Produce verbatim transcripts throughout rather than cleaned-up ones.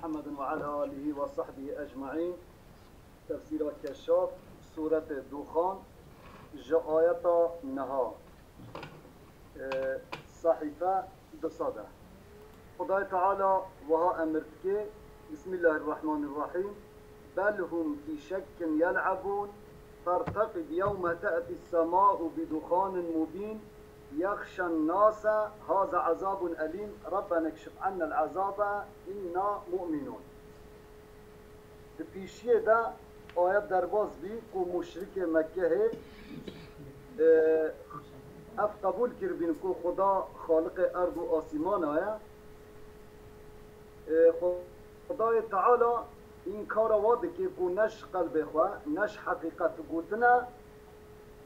Muhammedin ve ala alihi ve sahbihi ecmaîn. Tefsîra Keşşaf, Sûretê Dûxan, ji ayeta niha, e, sehîfe du sed e. Xwedayê Teala wiha emir dike, Bismillahirrahmanirrahîm. Bel hum fî şekkin yel'ebûn, ferteqib yewme te'tis sema'u bi duxanin mubîn, yexşen nase, haza azabun elîm, Rabbena kşif annel azabe, inna mu'minûn. Di pêşiyê de ayet derbas bî ku muşrikê Mekkehê, e, ev qebûl kiribîn ku Xuda Xaliqê erd û asîmana ye. E, Xudayê Teala înkara wa dike ku ne ji qelbê xwe, ne ji heqîqet gotine,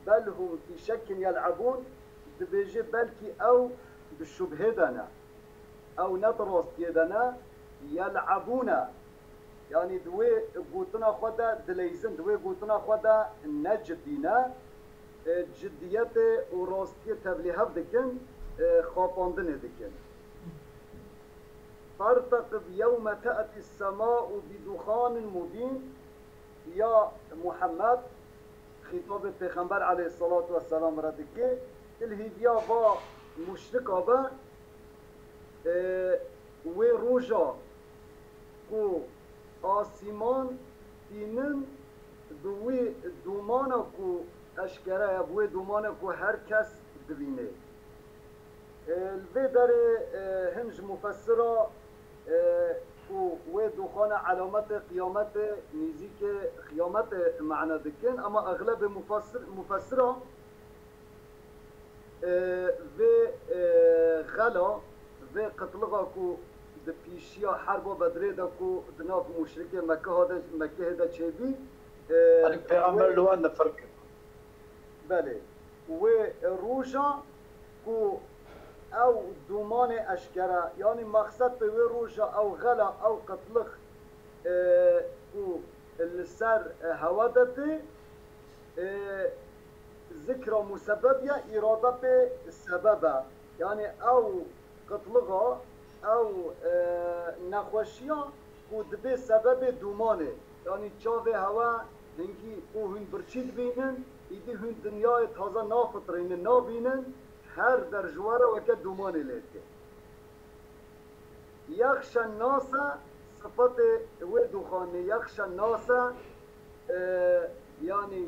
bel hum fî şekkin yel'ebûn, dibêje belkî ew di şubhê de ne. Ew ne di rastiyê de ne, yel'ebûne. Yanî di wê gotina xwe de dileyzin, di wê gotina xwe de ne cidî ne, e, cidiyetê û rastiyê tevlîhev dikin, e, xapandinê dikin. Ferteqib yewme te'tis sema'u bi duxanin mubîn, ya Muhammed, xîtabê Pêxember aleyhissalatu vesselam re dike, tu li hêviya va muşrika be, e, wê roja ku asîman tînin bi wî domana ku eşkere ye, bi wê domana ku her kes dibîne. E, li vê derê, e, hin ji mufessira, e, ku wê doxana elametê qiyametê, nêzîkê qiyametê mana dikin, ama exlebê mufessir-, mufessira, e, vê, e, xela, vê qitlixa ku di pîşiya herba Bedrê de ku di nav muşrikê Mekke de, Mekkehê de çêbî, e, Elî Pêxember wê li wan nifir kir. Belê. Wê roja ku ew domanê eşkere, yanî mexsed pê wê roja ew xela, ew qitlix, e, ku li ser, e, hewa de tê, e, zikra musebeb ya, îrade pê sebeb e. Yanî ew qitlixa, ew, e, nexweşiya ku dibê sebebê domanê, yanî çavê hewe hingî ku hûn birçî dibînin, îdî hûn dinyayê taze nafitirînin, nabînin, her der ji we re weke domanê lê dike. Yexşen nase, sifetê wê doxanê, yexşen nase, e, yanî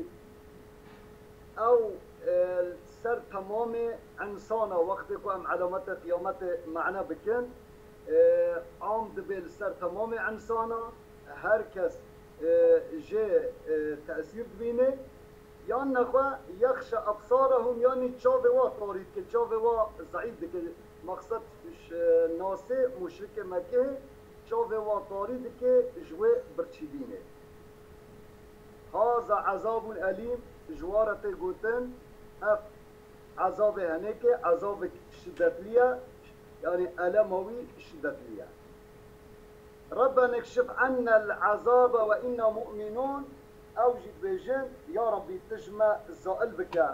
ew, e, li ser temamê insana, wextê ku em elametê qiyametê mane bikin, e, am dibe li ser temamê insana, her kes, e, jê, e, tesîr dibîne. Yan nexwe yexşe ebsarehum, yanî çavê wa tarî dike, çavê wa zeîf dike. Mexsed ji nasê muşrikê Mekkehê çavê wa tarî dike, ji wê birçîbînê. Haza ezabun elîm, ji wa re tê gotin, ev ezabê henêkê, ezabek şiddetlî ye, yanî elema wî şiddetlî ye. Rabbena kşif annel azabe ve inna mu'minun. Ew jî dibêjin, ya Rabbî, tu ji me zail bike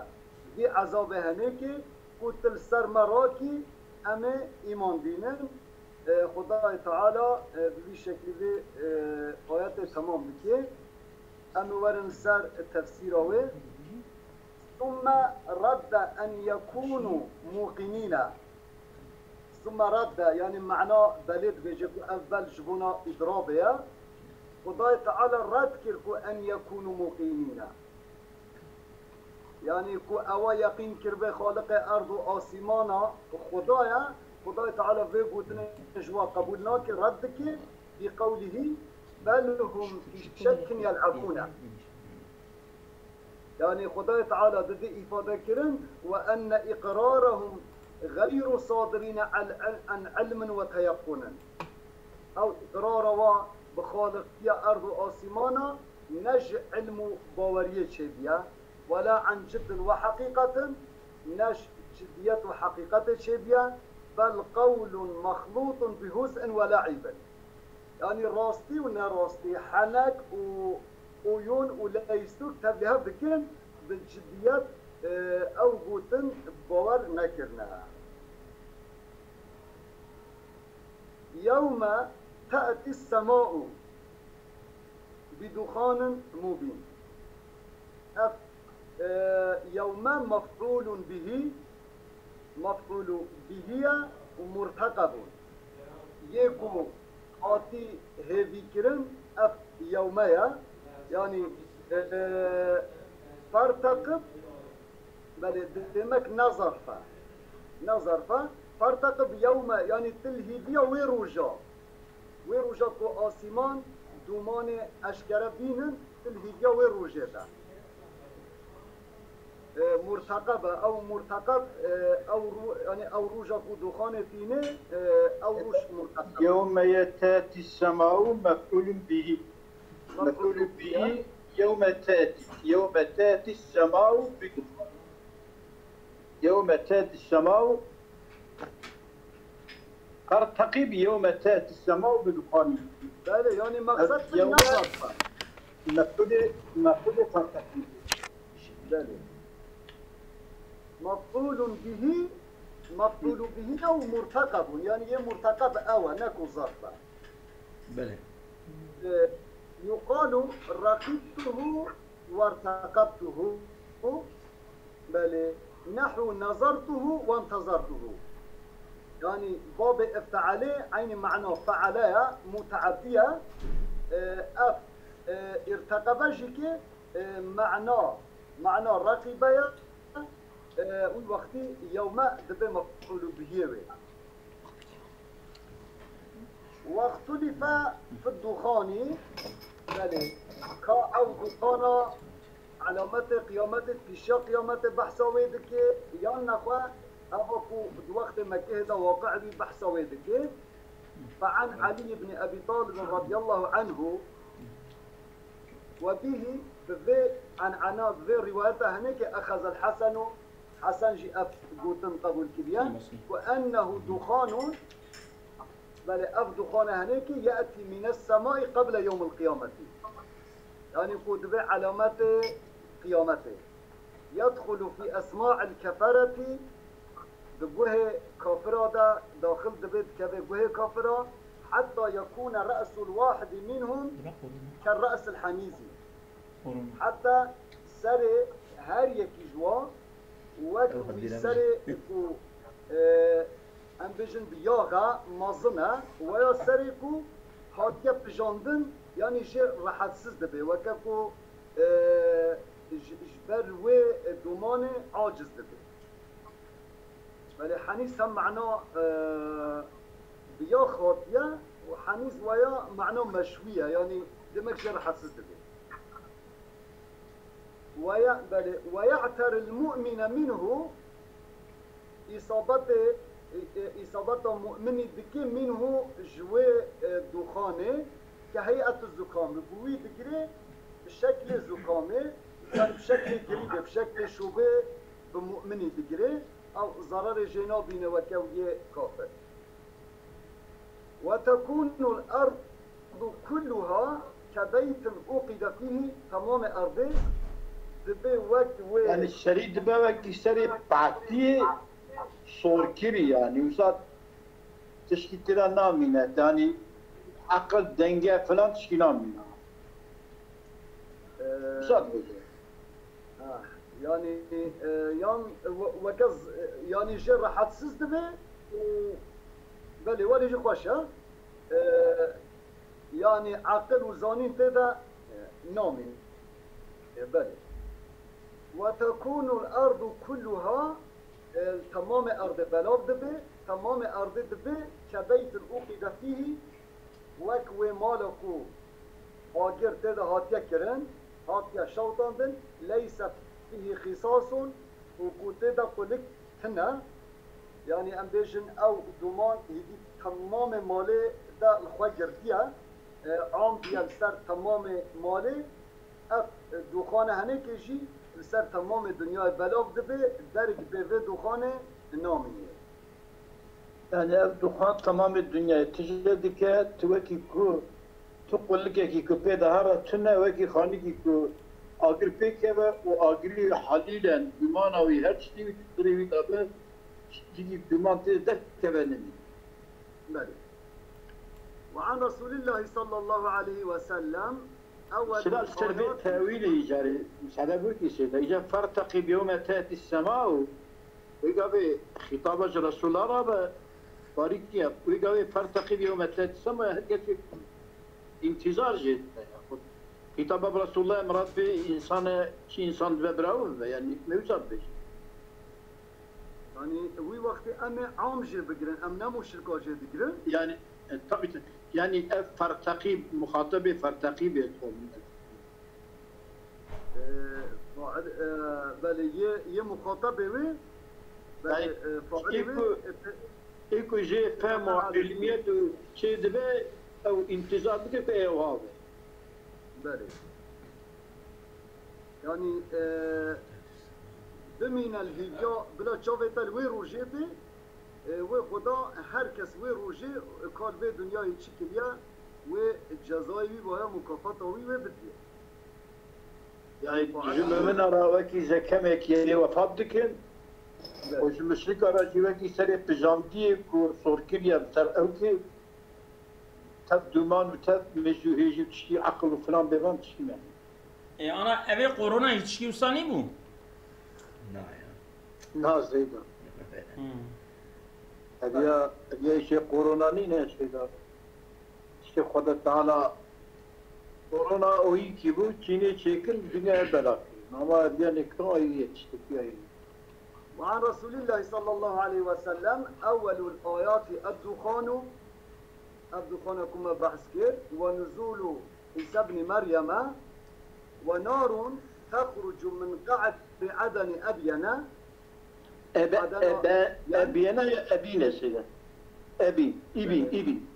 vî ezabê henêkê, ku tu li ser me rakî, em ê îman dînin. E, Xwedayê Teala, e, bi vî şeklî vê, e, ayetê temam dike. Em ê werin li ser tefsîra wê. Summe radde en yekûnû muqînîne. Summe radde, yanî mana belê dibêje ku ev bel ji bona îdrabê ye. Xwedayê Teala red kir ku en yekûnû muqînîne. Yanî ku ewa yeqîn kiribe Xaliqê erd û asîmana Xweda ye, Xwedayê Teala vê gotinê ji wa qebûl nake, red dike, bi qewlihî, bel hum fî şekkin yel'ebûne. Yanî Xwedayê Teala dide îfade kirin, "Ve enne iqrarehum xeyru sadirîne el-, el-, en ilmin ve teyekkunin." Ew iqrara wa bi xaliqtiya erd û asîmana ne ji ilm û baweriyê çêbiye, wela en ciddin ve heqîqetin, ne ji ciddiyet û heqîqetê çêbiye, bel qewlun mexlûtun bi huz'in ve le'îbin. Yanî rastî û nerastî, henek û oyun û leystûk tevlîhev dikin, bi ciddiyet, e, ew gotin bawer nekirine. Yewme, te'tî sema'u bi duxanin mubîn. Ev, e, yewme mef'ulun bihî, mef'ulu bihî ye û murteqebun. Yê ku hatî hêvîkirin, ev yewme ye. Yanî, e, ferteqib, belê, demek ne zarf e. Ne zarf e. Ferteqib yewme, yanî tu li hîviya wê roja. Wê roja ku asîman dûmanê eşkere bînin, tu li hîviya wê rojê be. E, murteqeb e, ew murteqeb, e, ew ro-, yanî ew roja ku duxanê tîne, e, ew roj murteqeb e. Yewme ye te'tî sema'u mef'ulun bihî. Mef'ulun bihî, yewme te'tî, yewme te'tî sema'u bi duxan. Yewme te'tî sema'u, ferteqib yewme te'tî sema'u bi duxan. Belê, yanî meqsed yewme ne zarf e. Mef'ulê, mef'ulê ferteqib. Belê. Mef'ulun bihî, mef'ulu bihî ew murteqebun. Yanî yê murteqeb ew e, ne ku zarf e. Belê. E, yuqalu reqibtuhu werteqebtuhu. Belê. Nehu nezertuhu wentezertuhu. Yanî babê iftealê eynî mana feale ye, muteedî ye. E, ev, e, irteqebe jî ki, e, mana, mana reqîbe ye. E, wî wextî yewme dibe mef'ûlû bihiyê wê. Wextulîfe fi duxanî, belê, ka ew duxana elametê qiyametê, pîşiya qiyametê behsa wê dike, yan nexwe eva ku di wextê Mekehê de waqi bî behsa wê dike. Fe an Elî ibn Ebî Talib radiyallahu anhu, we bihî, bi vê en'ena, bi vê rîwayeta hinekê exezel Hesenu, Hesen jî ev gotin qebûl kiriye, ku ennehu duxanun, belê ev duxane hinekê ye'tî mînes semai qeble yewmil qiyametî. Yanî ku dibe elametê qiyametê. Yedxulu fî esma'il keferetî, di guhê kafira de daxil dibe, dikeve guhê kafira, heta yekûne re'sul wahidî minhum ke re'sil henîzî. Heta serê her yekî ji wan wek wî serê ku, e, em bêjin bi yaxa mezin e, weya serê ku hatiye pijandin, yanî jê rehetsiz dibe, weke ku, e, ji, ji ber wê domanê aciz dibe. Belê henîz hem mana, e, bi yax hatiye û henîz weya mana meşwî ye, yanî demek jê rehetsiz dibe. Weya, belê, weye'teril mu'mine minhu, îsabetê, e, e, îsabeta mu'minî dike minhu ji wê, e, duxanê, ke hey'etu zukam, bi wî digire bi şeklê zukamê, yan bi şeklê girîbê, bi şeklê şûbê bi mu'minî digire, ew zererê jê nabîne weke ew yê kafir. Ve tekunul ardu kulluha ke beytin uqide fîhî, temamê erdê dibe wek wê. Yanî serî dibe wekî serê patiyê sorkirî, yanî wisa tişkî tira namîne, yanî aqil, denge filan tişkî namîne. Ee, wisa dibe. Ha, yanî, e, yan, e, we-, weke z-, e, yanî jê rehetsiz dibe û belê, welê jî xweş e. E, yanî aqil û zanîn tê de, e, namîne. E, belê. Ve tekunul ardu kulluha, e, temamê erdê belav dibe, temamê erdê dibe ke beytin uqide fîhî, wek wê mala ku agir tê de hatiye kirin, hatiye şewtandin, leyse fîhî xîsasun, û ku tê de qulik tune, yanî em bêjin ew duman hêdî temamê malê de li xwe girtiye, e, am diye li ser temamê malê, ev, e, duxane henekê jî li ser temamê dinyayê belav dibe, derg bê vê duxanê namîne. Yanî ev duxan temamê dinyayê tije dike, tu wekî ku, tu qulikekî ku pê de here tune, wekî xanîkî ku agir pê keve û agirî helîlen, dûmana wî, her tiştî wî di dilê wî de be, tiştîkî dûman tê derkeve nemîne. Belê. وعن رسول الله صلى الله عليه وسلم أول Sila li ser vê الآيات tewîlê îcarê, müsaade bû ki sê de, îcar فارتقب يوم تأتي السماء û wê gavê xîtaba ji Resulullah re be, barî kiye, wê gavê فارتقب يوم تأتي السماء, her kesê intizar jê dide. Xîtaba bi Resulullah mirad bi însan e, çi însan dibe bira wî be, yani mewza bibêje. Yani wî wextê em ê am jê bigirin, em ne muşrika jê digirin. Yani, e, tabii ki. Yani ev فارتقب, muxatabê فارتقب ê. E, fail, e, belê, yê, yê muxatabê wê, belê, Yani, e, failê ê wê, ku, e, pe- ê ku jê fehm û ilmiyet û çê dibe, ew intizar bike ku ew have. Belê. Yani, e, bimîne li hêviya bila çavê te li wê rojê tê, e, wê Xuda her kes wê rojê kar vê dinyayê çi kiriye, wê cezayê wî waya, mukafata wî wê bidiye. Yani ji mumina re wekî zekemekî yê wefat dikin, û ji muşrika re jî wekî serê pijandiyê ku sor kiriye bi ser ew ki tev duman û tev mêj û hêjî û tiştî eqil û filan bêvan tiştî me. E, ana evê korona jî tiştî wisa nîbû? Na ya. Na zeyda. Hmm. Eviya, eviya işê korona nîne şeyda. İşte Xweda Teala korona o yî ki bû, Çînê çêkir, dinya bela kir. Ama eviya nêkirin ayî yê tiştekî ayî. وعن رسول الله صلى الله عليه وسلم أول الآيات الدخان، ev duxana ku me behs kir, ونزول عيسى ابن مريم، ونار تخرج من قعر عدن أبين. Ebe, Adana- ebe, ebiyene ya ebine şeyda. Ebin, ibin, ibin.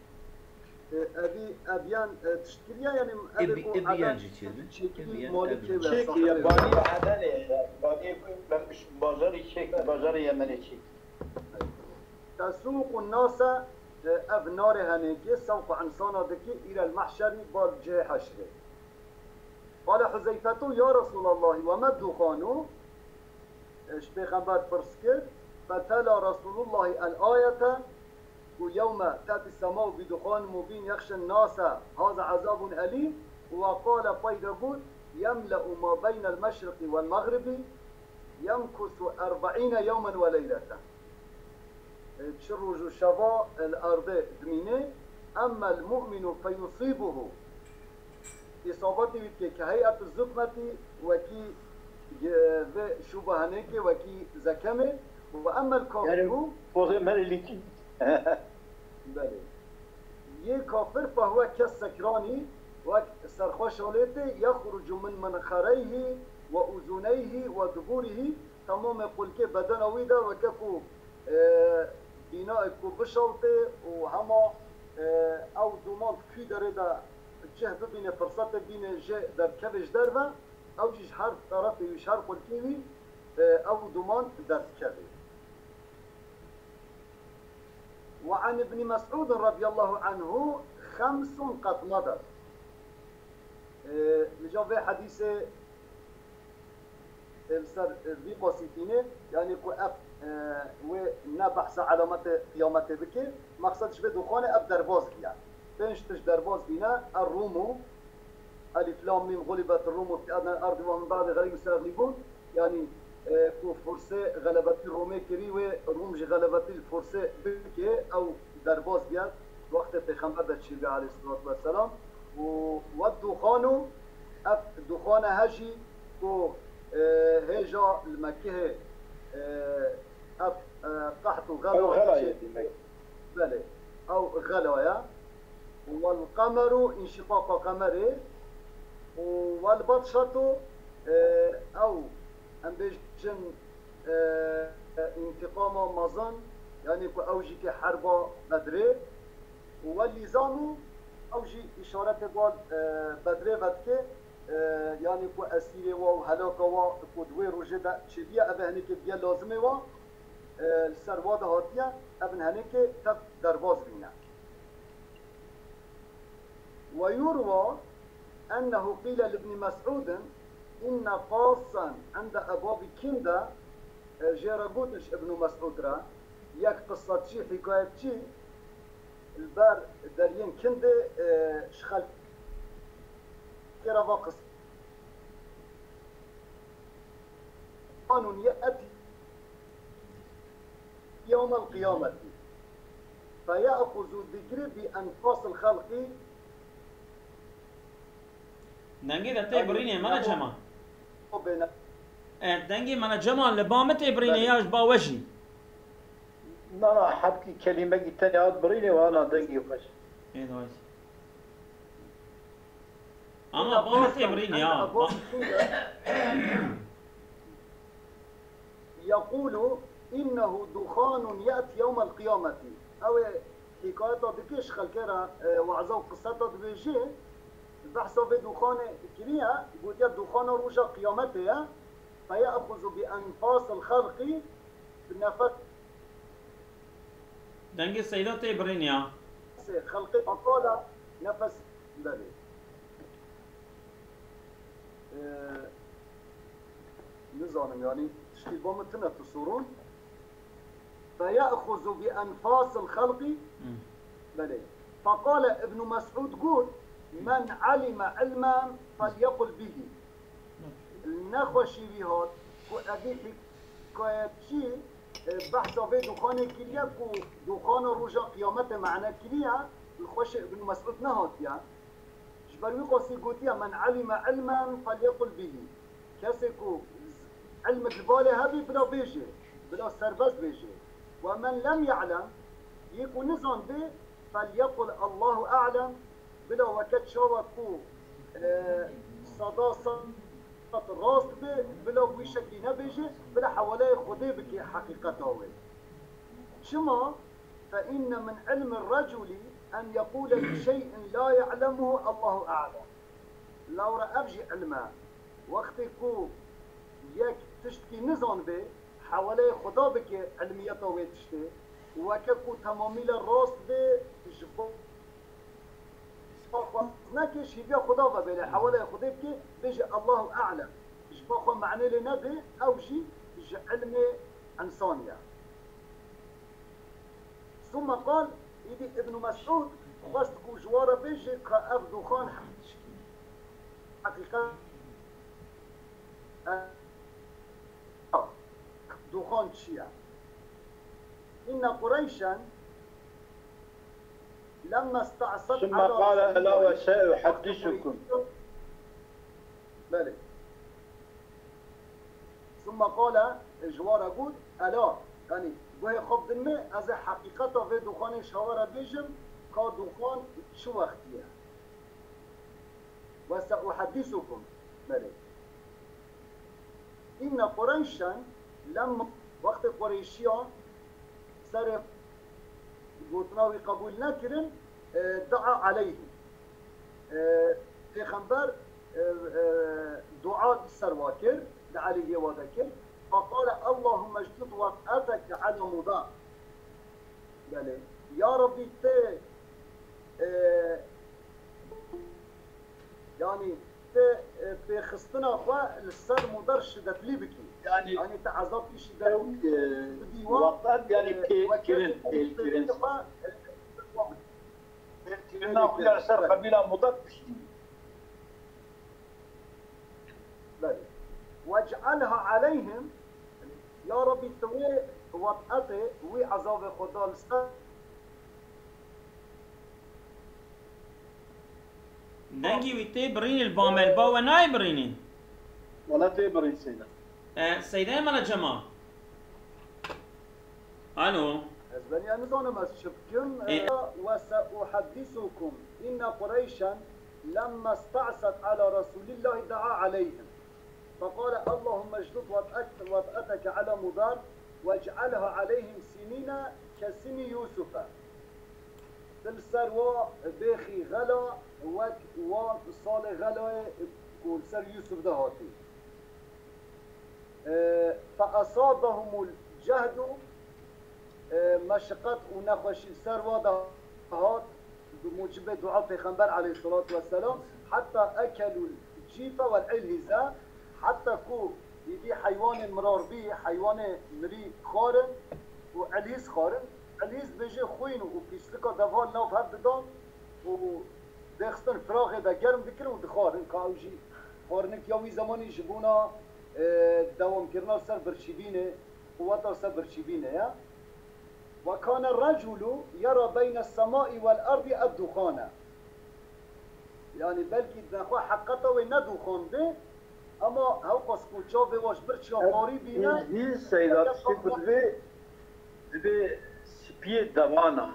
E, Ebî, Ebyan, e, tişt kiriye, yani, Ebi-, evê ku Ebiyan Eden jî çêdibin. çêkirî Ebiyan, malî Ebiyan. kê ve Çek sahibi. ya bani Adane ya. Bani ku ben şu bazarı çek, bazarı Yemen'e çek. تسوق الناس، e, ev narê henêkê, sewq û insana dikê, îrel mehşerî, bal cihê heşrê. قال حذيفة يا رسول الله وما الدخان؟ Ji Pêxember pirs kir, فتلا رسول الله الآية، ku يوم تأتي السماء بدخان مبين يغشى الناس هذا عذاب أليم، وقال، pey de got, يملأ ما بين المشرق والمغرب يمكث أربعين يوما وليلة. Çi roj û şeva li erdê dimîne, أما المؤمن فيصيبه. Îsabetî wî dike, كهيئة الزكمة, wekî, e, vê şûba henêkê, wekî zekemê. وأما الكافر. Yani, o zaman lîkî. Belê. Yê kafir فهو كالسكران, wek serxweşa lê tê, يخرج من منخريه وأذنيه ودبره, temamê qulkê bedena wî de weke ku, e, bînayek ku bişewtê û hema, e, ew duman di kû derê de cih bibîne, firsetê bîne jê derdikeve ji derve, ew jî ji her terefê wî, ji her qulkê wî, e, ew duman derdikeve. وعن ابن مسعود رضي الله عنه خمس قد مضت. E, li cem vê hedîsê, e, li ser, e, vî qasî tîne, yani ku ev, e, wê ne behsa elametê qiyametê bike, mexsed ji vê duxanê ev derbas bîye. Pênc tişt derbas bîne, Er-Rumu, Elif Lam Mîm, Gulibet Rumu fi ednel ardi ve min ba'di ghalibin seyaglibun. Yani, e, ku Fursê xelebetî Rumê kirî, wê Rum jî xelebetî li Fursê bike, ew derbas bîye, wextê Pêxember de çêbî aleyhisselatu vesselam. Û ve duxanu, ev duxane he jî ku, e, hêja li Mekkehê, e, ev, e, qeht û xela. Ew xela ye demek. Belê. Ew xela ye. Wel qemeru, înşiqaqa qemerê. Û wel batşatu, e, ew, em bêjin, e, întiqama mezin, yanî ku ew jî ke herba Bedrê. Û wel lîzamu, ew jî îşaretê bal, e, Bedrê vedike, e, yanî ku esîrê wa û helaka wa ku di wê rojê de çêbiye, ev ê hinekê biye lazimê wa, e, li ser wa de hatiye, ev in hinekê tev derbas bîne. ويروى أنه قيل لابن مسعود إن قاصا عند أبواب كندة, e, jê re gotin ji Ibn Mes'ud re, yek qissaçî, hikayetçî, li ber deriyên kin de, e, ji xelkê re va qis. Qanûn ye'tî yewmel qiyameti. Feye'xuzu digri bi enfasıl xelqî. Dengê de tê birînê, mene Cemal. E, dengê mene Cemal, li ba min tê birînê ya ji ba we jî? Na, na, hebkî kelîmekî tenê hat birînê, wana dengê xweş. Ê, dawayî. Ama ba min tê birînê ya. Yekulu innehu duhanun ye'ti yewmel qiyameti. Ew ê hîkayeta dike ji xelkê re, e, waza û qiseta dibêje, behsa vê duxanê kiriye, gotiye duxana roja qiyametê ye. Feye'xuzu bi enfasıl xelqî, bi nefes Dengê Seyda tê birîn ya. Xelqê fekala nefes, belê. Ee, nizanim, yani, tiştî bo min tune tu sorun. Feye'xuzu bi enfasıl xelqî. Belê. Fekale Ibnu Mes'ud got, men alime ilmen felyekul bihi. Nexweşî wî hat ku evî hikayetçî, e, behsa vê duxanê kiriye ku duxana roja qiyametê mane kiriye, li xweşê Ibnu Mes'ud nehatiye. Ji ber wî qasî gotiye, men alime ilmen felyekul bihi. Kesê ku ilm di balê hebî, bila bêje, bila serbest bêje. Ve men lem ya'lem, yê ku nizanbê, felyekul Allahu a'lem, bila weke çawa ku, e, seda sed rast be, bila wî şeklî nebêje, bila hewaleyê Xwedê bike heqîqeta wê. Çima? Fe inne min ilmi reculi en yekule bi şey'in la ya'lemuhu Allahu a'lem. Lewra ev jî ilm e. Wextê ku yek tiştkî nizanbê, hewaleyê Xuda bike ilmiyeta wê tiştê, weke ku temamîle rast bê, ji bo xwe neke, ji hîviya Xuda ve bê, lê hewaleyê Xwedê bike, bêje Allahu a'lem. Ji bo xwe manê lê nebe, ew jî ji ilmê însanî ye. Sümme qal, îdî Ibnu Mes'ud xwest ku ji wan re bêje ka ev duxan heqîqet, duxan çi ye? Inne Qureyşen lemme sta'set ثم ala قال ألا Resûlillahî, وسأحدثكم. Belê. Sümme qale, e, ji wan re got, ela, yanî, guhê xwe bidin me, ez ê heqîqeta vê duxanê ji hewa re bêjim, ka duxan çi wextî ye. Ve seuheddisukum. Belê. Înne Qureyşen lem wextê Qureyşiyan serê gotina wî qebûl nekirin, e, dua aleyhim. E, Pêxember, e, e, dua li ser wa kir, li aleyhê wa de kir. Fekale, Allahümme ecdud vet'eteke ala Mudar. Belê. Ya Rabbî, tê, e, yanî, tê, e, pêxistina xwe li ser Mudar şidetlî bikî. Yanî, yanî, te ezabkî şidetlî ew, e, bidî wan, waqt, yanî, e, pêl weke kirin, pêl kirin. Xwe, e, Kirina xwe ya li ser qebîla Mudar piştî. Belê. Vec'alha aleyhim, ya Rabbî, tu wê wet'etê, wî ezabê xwe da li ser. Dengê wî tê birînê li ba me, li ba we nayê birînê? Wela tê birîn Seyda. E, Seyda ye mala Cemal? Alo. Ez beniya nizanim ez çi bikim. E. Ve seuheddisukum inne Qureyşen lemme sta'set ala Resulillahi da'a aleyhim. Fekale Allahümme ecdud vet'ek-, vet'eteke ala Mudar vec'alha aleyhim sinine ke sini Yusufe. Tu li ser wa bêxî xela wek wan salê xelayê ku li ser Yusuf de hatî. E, feasabahumul cehdu, e, meşiqet û nexweşî li ser wa de hat, bi mucibê dua Pêxember aleyhissalatu vesselam, heta ekelul cîfe vel ilhize, heta ku îdî heywanê mirarbî, heywanê mirî xwarin û ilhîz xwarin, Elhîz dibêje xwîn û pîslika dev ha li nav hev didan û dêxistin firaxê de germ dikirin û dixwarin. Ka ew jî xwarinek ya wî zemanî ji bona, e, dewamkirina li ser birçîbînê, quweta li ser birçîbînê ye. Ve kane reculu yera beyne semai vel erdî edduxane. Yani belkî nexwe heqeta wê ne dûxan be, ama hewqas ku çavê we ji birçiya tarî bîne, Îndî Seyda tiştê ku dibê, dibê spiyê devana.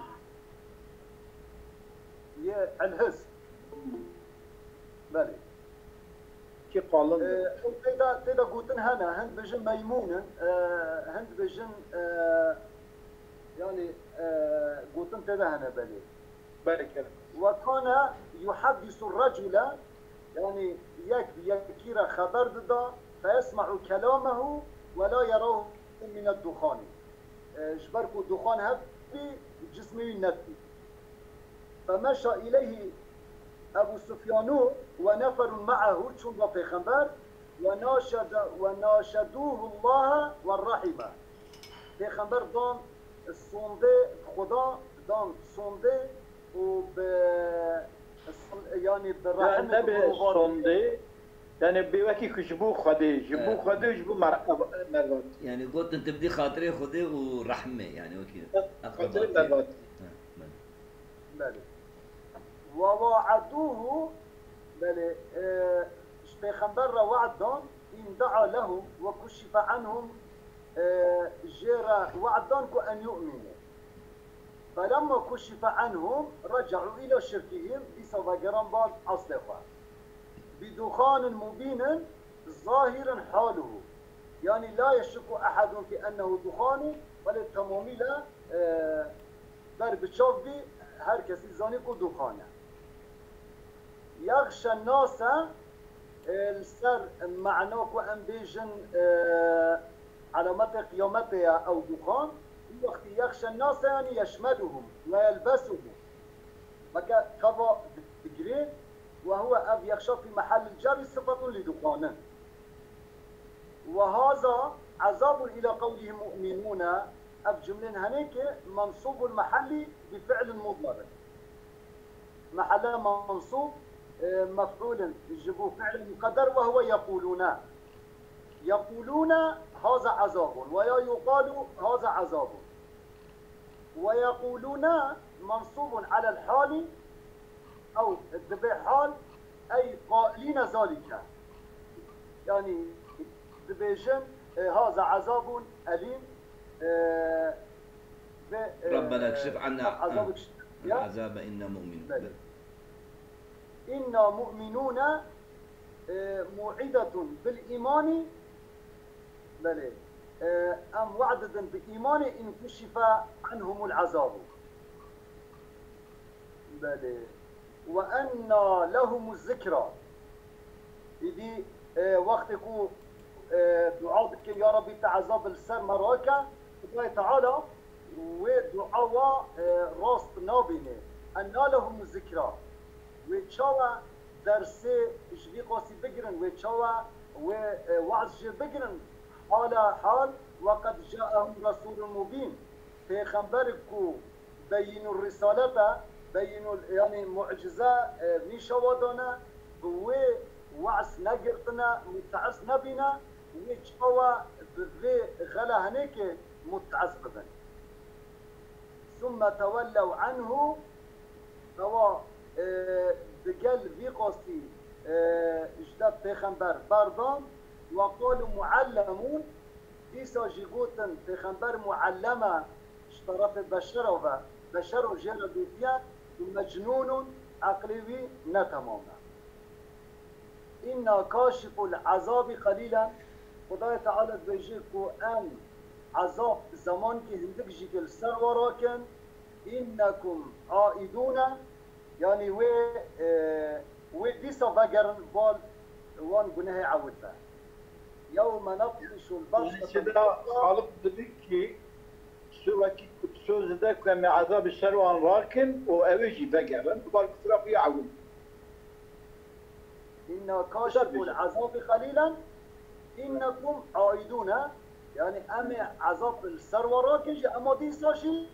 Yê elhiz. Belê. Kî qalin be. Ee, ew tê de, tê de gotin hene, hin dibêjin meymûn in, ee, hin dibêjin, ee, yani, ee, gotin tê de hene belê. Belê, kerem. Ve kane yuheddisu recule, yani yek bi yekî re xeber dida, feyesma'u kelamehu ve la yerahu mine duxani. E, ji ber ku duxan hebî, cismê wî nedî. Femeşa ileyhi Ebu Sufyanu ve neferun ma'ahu, çûn ba pêxember, ve naşede-, ve naşeduhu Allahe ve rahime. Pêxember dan sondê Xuda, dan sondê û bi, yani bi Yani rehimê, bi nebê mirovan sondê, yani bê wekî ku ji bo Xwedê, ji bo Evet. Xwedê û ji bo mer-, mervatî. Yani gotin tu bidî xatirê Xwedê û rehmê, yani wekî Xatirê eqrebatî. Mervatî. Ha, belê. Belê. Ve va'aduhu, belê, e, ji pêxember re we'd dan, in da'a lehum ve kuşşife anhum, e, jê re we'd dan ku en yu'minu. Felemma kuşşife anhum, reca'u ila şirkihim, dîsa vegeran bal eslê xwe. Bi duxanin mubînin, zahirin haluhu. Yani la yeşukku ehadun fi ennehu duxani, belê temamî le, e, ber bi çav bî, her kesî zanî ku duxan e. Yaxşe nase, e, li ser mana ku em bêjin, e, alametê qiyametê ye ew duxan, wî wextî yaxşe nase yani yeşmeluhum ve yelbesuhum. Weke teva digirê, ve huve ev yaxşa fi mehellil cerrî sıfatun li duxanin. Ve haza ezabun ila qewlihim mu'minûne, ev cumlên henê ki mensûbul mehellî bi fi'lin mudmerin. Mehelle mensûb, e, mef'ûlin ji bo fi'lin muqedder ve huve yeqûlûne. Yeqûlûne haza ezabun ve ya yuqalu haza ezabun. Ve yeqûlûne mensûbun alel halî, ew dibe hal, ey qailîne zalîke. Yani dibêjin, e, haza ezabun elîm, e, ve, e, Rabbena kşif anna ev ezabı kişif ya. Azabe inna mu'minun. Belê. Inna mu'minûne, e, mu'idetun bil îmanî, belê, e, em we'd didin bi îmanê in kuşife anhumul azabu. Belê. Ve enna lehumuz zikra. Îdî, e, wextê ku, e, dua dikin, ya Rabbî, te ezab li ser me rake, Xwedayê Teala wê dua wa, e, rast nabîne. Enna lehumuz zikra. Wê çawa dersê ji vî qasî bigirin, wê çawa wê, e, we'z jê bigirin, hala hal, ve qed caehum resulun mubîn. Pêxemberik ku beyînul risalete, beyînul, yani mucize, e, nîşa wa dane, bi wê we'z negirtine, muteiz nebîne, wê çawa bi vê xela hinêkê muteiz bibin. Summe tewellew anhu, ewa, e, digel vî qasî, e, ji te pêxember berdan, ve qalu muallemûn, dîsa jî gotin pêxember mualleme, ji terefê beşera ve, beşero jê re gotiye, û mecnûnûn, eqlê wî ne temam e. Înna kâşiful ezabî qelîlen, Xwedayê Teala dibêje ku em ezab zemankî hindik jî li ser we rakin, înnekum aîdûne, yanî wê, e, wê dîsa vegerin wan, wan gunehê ewil ve. Yewme netmîşul Yanî betsete sida xalib dibî ki, tu wekî ku tu zide ku em ê ezabê ser wan rakin û ew ê jî vegerin, bi bar kufra xwe ya ewil. Înna kâşiful ezabî qelîlen, înnekum aîdûne, yanî em ê ezab li ser we rakin jî, ema dîsa jî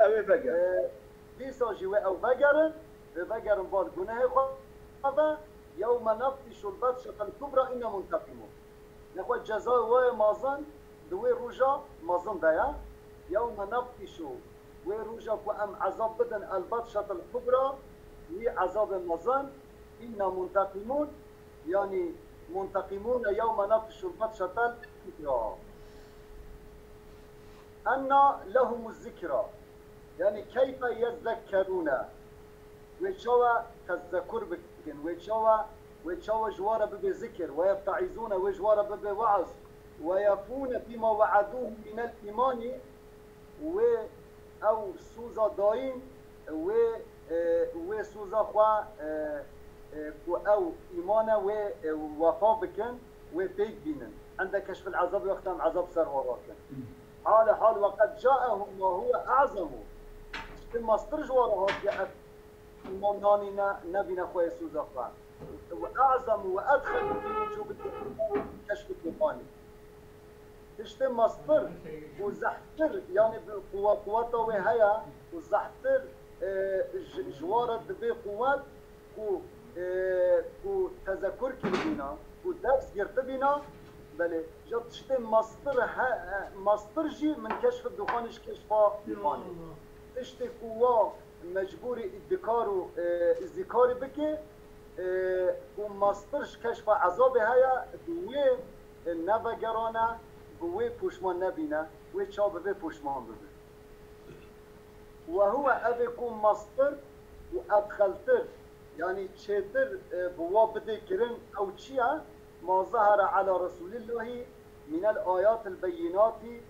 Ew ê vegerin. E, dîsa jî wê ew vegerin, wê vegerin bar gunehê xwe ve, yewme nebtîşul betşetel kubra inna munteqimûn. Nexwe cezayê wê mezin di wê roja mezin de ye. Yewme nebtîşu, wê roja ku em ezab bidin, el betşetel kubra, wî ezabê mezin, inna munteqimûn, yanî munteqimûne yewme nebtîşul betşetel kubra. Enna lehumu zikra. Yanî keyfe yezekkerûne. Wê çawa tezekur bikin? Wê çawa, wê çawa ji wa re bibe zikir? Ve yetteîzûne, wê ji wa re bibe weaz. Ve yefûne bîma we'edûhum minel îmanî. Wê ew soza dayîn, wê, e, wê soza xwe, e, e, ku ew îman e, wê, e, wefa bikin, wê pêk bînin. Ende keşfil ezabî, wexta em ezab ser wa rakin. Hale hal, ve qed caehum ma huwe a'zemu. Tiştê mestir ji wa re hatiye, ev îman nanîne, nebîne xweyê soza xwe. Ve a'zemu ve edxelu fî wucûbil keşfil duxanî. Tiştê mestir û zehftir, yanî bi quwa-, quweta wê heye û zehftir, e, ji, ji wa re dibe quwet ku, e, ku tezekur kiribîna, ku ders girtibîna, belê, ja tiştê mestir he-, e, mestir jî min keşf duxanê ji keşfa îmanê. Tiştê ku wa mecbûrî îdikar û, e, îzîkarî bike, e, ku mestir ji keşfa ezabê heye, di wê, e, nevegerane, bi wê poşman nebîne, wê çawa bi vê poşman bibe. Ve huwe, ev ê ku mestir û edxeltir, yanî çêtir, e, bi wa bidê kirin, ew çi ye? Ma zehara ala Resûlillahî minel ayatil beyînatî,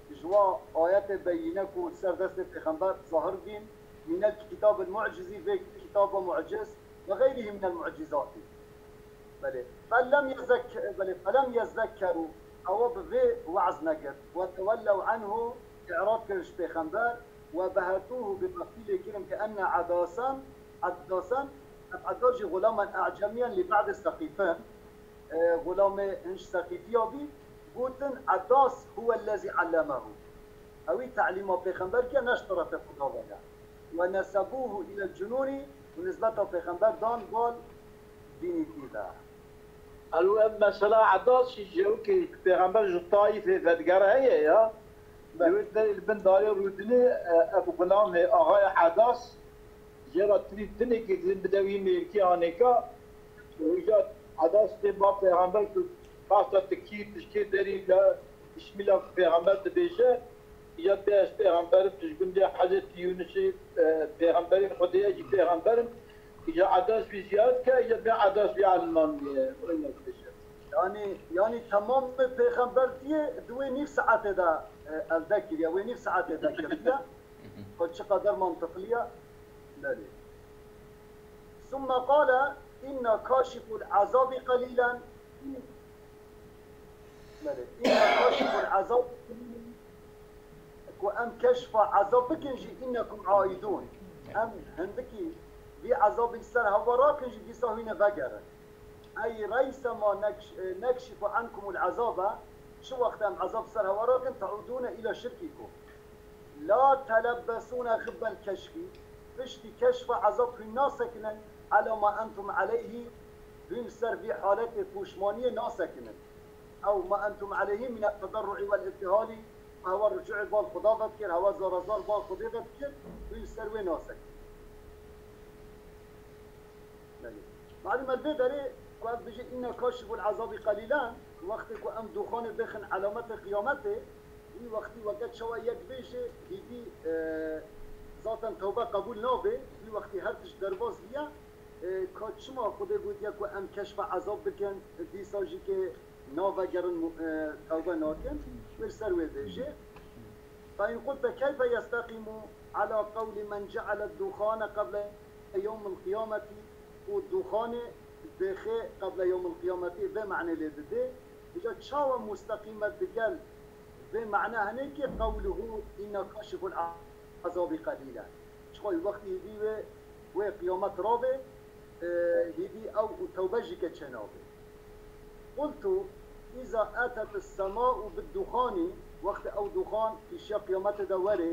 ji wa ayetê beyîne ku li ser destê pêxember zahir bîn, minel kitabil mu'cizî, vê kitaba mu'ciz, ve xeyrihî minel mu'cizatî. Belê. Felem yezek-, belê, felem yezekkerû, ewa bi vê we'z negirt. Ve tewellew anhu, i'rad kirin ji pêxember, ve behetûhu, bê meftî lê kirin bi enne Edasan, Edasan, ev Edas jî xulaman ecemî ye, lê ba'dê Seqîfin, e, xulamê hin ji Seqîfiya bî, gotin, Edas huwellezî ellemehu. Ewî telîma pêxember kir, ne ji terefê Xuda ve ye. Ve nesebûhu ilel cunûnî, û nisbeta pêxember dan bal dînîtî ve. Elo, ev mesela Edas jî ji ew ke pêxember ji Taîfê vedigere heye ya. Belê. Li wê derê li bin darê rûdinê, e, ev xulamê axaya Edas, jê re tirî tinekî din bide wî mêrkî anêka. Û îca Edas tê ba pêxember ku, basta tikî, pişkê derî de, bişmîla pêxember dibêje, ya bê ez pêxember im, tu ji gundê Hezretî Yûnisê, e, pêxemberê Xwedê ye, jî pêxember im. Îca Edas wî ziyaret ke, îca bê Edas wî elmaniye, wê ne dibêje. Yanî, yanî temamê pêxembertiyê di wê nîv saetê de, e, elde kiriye, wê nîv saetê de kiriye. Xwe çi qeder mantiqlî ye. Belê. Summe qale, inna kaşiful azabi qalilan. Belê. Inna kaşiful azabi qalilan. Ku em keşfa azab bikin jî, innekum aidun. Em hindikî vî azabî ser hewa rakin jî, dîsa hûn ê vegerin. Ey reysema nekş-, e, nekşifu ankumul azabe, çi wext em azab ser hewa rakin, teudûne îla şirkîkum. La telebbesûne xibbel keşfî, piştî keşfa ezab hûn nasekinin, ala ma entum aleyhî, hûn ser vî haletê poşmaniyê nasekinin. Ew ma entum aleyhî mine tedarru'î wel îbtîhalî, hewa ricû'ê bal Xuda vedikir, hewa zarazar bal Xwedê vedikir, hûn ser wê nasekinin. Belê. Malum, el vê derê ku ev bêje, "Inna kaşiful azabi qalilan", wextê ku em dûxanê bêxin elametê qiyametê, wî wextî weke çawa yek bêje, hîdî, e, zaten tewbe qebûl nabe, wî wextî her tişt derbas diye, e, ka çima Xwedê gotiye ku em keşfa ezab bikin, dîsa jî ke navegerin, e, tewbe nakin, wê li ser wê bêje. Fe in qulte keyfe yesteqîmu ala qewlî men ceale dûxane qeble yewmil qiyametî û dûxanê dêxê qeble yewmil qiyametî vê manê lê didê. Îca çawa musteqîm e digel vê mane henê ki qewluhu inna kaşiful azabî qelîle. Çiqoy wextî hîvî wê, wê qiyamet rabê, e, hîvî ew û tewbe jî ke çênabê. Qultu, îza etet sema'u bid duxanî, wextê ew duxan pîşiya qiyametê de werê,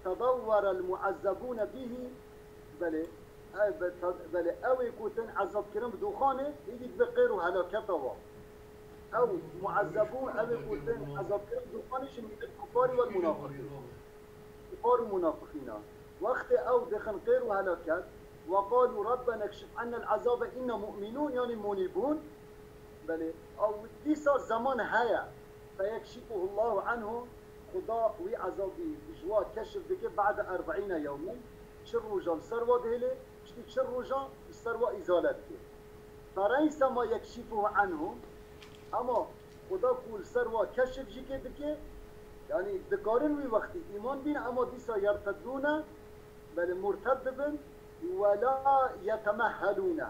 تدور المعذبون به، belê, e, be-, ta-, belê, ew ê ku tên ezabkirin bi dûxanê, êdî dibe qêr û helaketa wan. Ew muezzebûn, ew ê ku tên ezabkirin bi dûxanê ji mînê kufarî wal munafiqîn. Kufar û munafiqîna. Wextê ew dixin qêr û helaket, وقالوا ربنا اكشف عنا العذاب إنا مؤمنون، yanî munîbûn. Belê, ew dîsa zeman heye. فيكشفه الله عنهم، Xuda wî ezabî ji wa keşif dike, بعد أربعين يوما. Çil rojan li ser wa dihêle, piştî çil rojan li ser wa îzale dike. فريثما يكشفه عنهم، ema Xuda ku li ser wa keşif jî kê dike, yanî dikarin wî wextî îman bîne, ema dîsa يرتدون، belê, murted dibin, ولا يتمهلون.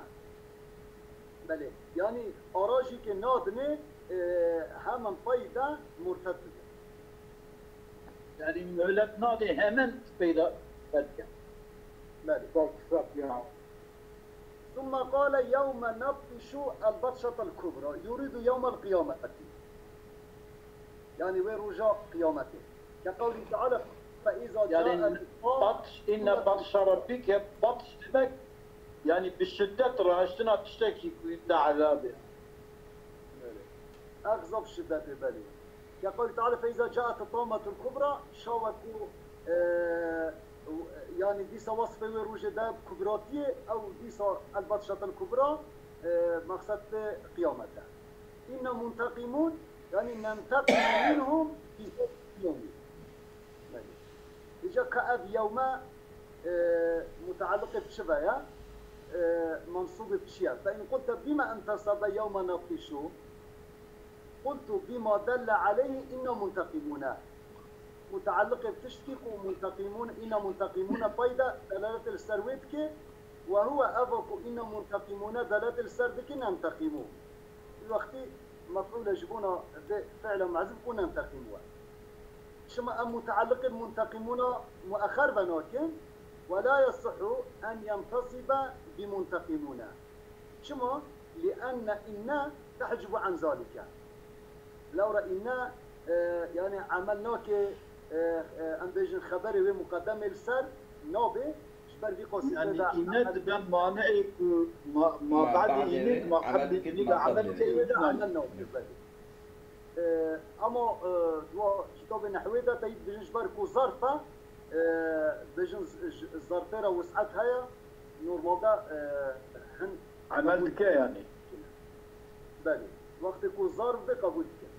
Belê, yanî ara jî kê nadinê, e, hemen pey de murted dibin. Yani mühlet nadê hemen peyda derken. Belê. Bak, bak ya. ثم قال يوم نبطش البطشة الكبرى، يريد يوم القيامة. Yani wê roja qiyametê. كقوله تعالى: فإذا Yani جاءت الطامة batş, inne batşa rabbike, batş demek yani bi şiddet rahaştina tiştekî ku te ezabê. Belê. Exzab şiddetê, belê. كقوله تعالى: فإذا جاءت الطامة الكبرى، şawa ku, e, yani dîsa wasfê wê rojê de kubratiyê, ew dîsa البطشة الكبرى, e, maqsed tê qiyamet e. إنا منتقمون، yani ننتقم منهم في ذلك اليوم. Belê. Îca ka ev yewme, e, mutealliqê bi çi ve ye? E, mensûbê bi çi ye? فإن قلت بما انتصب يوم نبطش، قلت بما دل عليه إنا منتقمون. Mutealliqê bi tiştkî ku منتقمون، إنا منتقمون pey de delaletê li ser wê dike, وهو eva ku إنا منتقمون delaletê li ser dike ننتقم. Wî wextî mef'ûle ji bona vê fi'la mehzûf ku ننتقم we. Çima em mutealliqê bi منتقمون muexer venakin? ولا يصح أن ينتصب بمنتقمون. Çima? لأن إنا تحجب عن ذلك. Lewra إنا, e, yani emel nake, e, e, em bêjin xeberê wê muqedemê li ser nabe, ji ber vî qasî Yani tê de inne dibe maneyê ku ma, ma Ma ba'dê ba'dê inne, wê ma emel qeblê dike, inne ma de emel qeblê tê wê. wê de Emel nake. nake, belê. E, ama, e, di wa kitabê nehwê de te yî dibêjin ji ber ku zarf e, e, dibêjin z-, j-, zarfê re wus'et heye, normalde, e, hin Emel dike yani. Belê. Wextê ku zarf be qebûl dikin.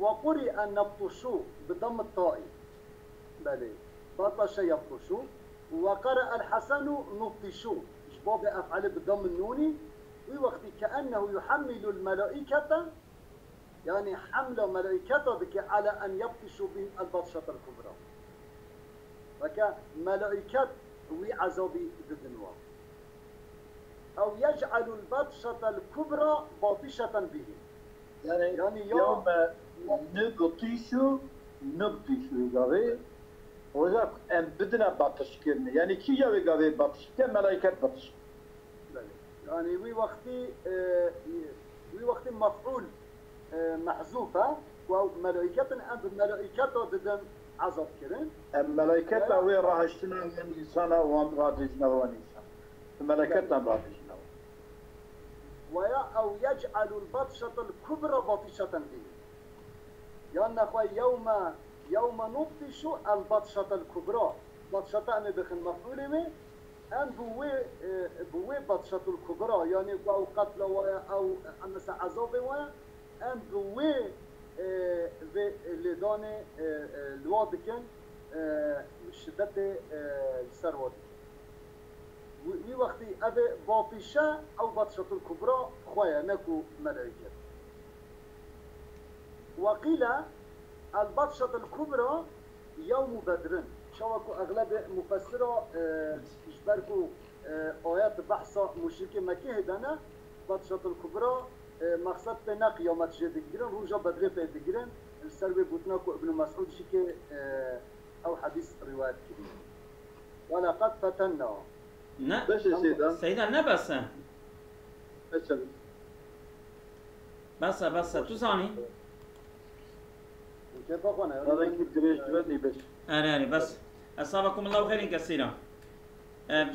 وقرئ نبطش بضم الطاء. Belê. بطش يبطش. وقرأ الحسن نبطش. Ji babê ef'alê bi damm nûnî. Wî wextî كأنه يحمل الملائكة، yani hemla melaîketa dike على أن يبطشوا به البطشة الكبرى. Weke melaîket wî ezabî didin wan. أو يجعل البطشة الكبرى باطشة به. Yani, Yani ya- yewme nubtişu, nubtişu gavê. O yüzden em bidine batış kirine. Yani kî ya wê gavê batış ke, melaiket batış. Belê. Yani wî wextî, e, wî wextî mef'ûl, e, mehzûf e. Ku ew melaîket in, em bi melaîketa didin ezab kirin. Em melaiketa wê rahiştina wan însana, wan radijina wan însan. Bi melaiketan radijina wan. Weya ew يجعل البطشة الكبرى باطشة به. Yan nexwe yewme, yewme nubtişu el batşetel kubra. Batşete em ê bixin mef'ûlê wê. Em bi wê, e, bi wê batşetul kubra, yanî ku ew qetla waye, ew, em mesela ezabê waye, em bi wê, e, vê lêdanê, e, e, li wa dikin, e, şidetê, e, li ser wa dikin. Wî, wî wextî ev ê batîşe, ew batşetul kubra xwe ye, ne ku melaîket. Weqîle el batşetul kubra yewmu bedrin. Çawa ku exlebê mufessira, e, ji ber ku, e, ayet behsa muşrikê Mekkê hêdene, batşetul kubra, e, mexsed pê ne qiyamet jê digirin, roja Bedrê pê digirin. Li ser wê gotina ku Ibn Mesûd jî kê, e, ew hedîs rîwayet kiriye. Weleqed fetenna. Ne. Beşê seyda. Seyda ne bes e? Beşe. Bes e, bes e. Tu zanî? Kefa xwe ne. Belekî dirêj dibe nîbir. Erê, erê, bes. Esabakumullahu xeyrin kesîra. E,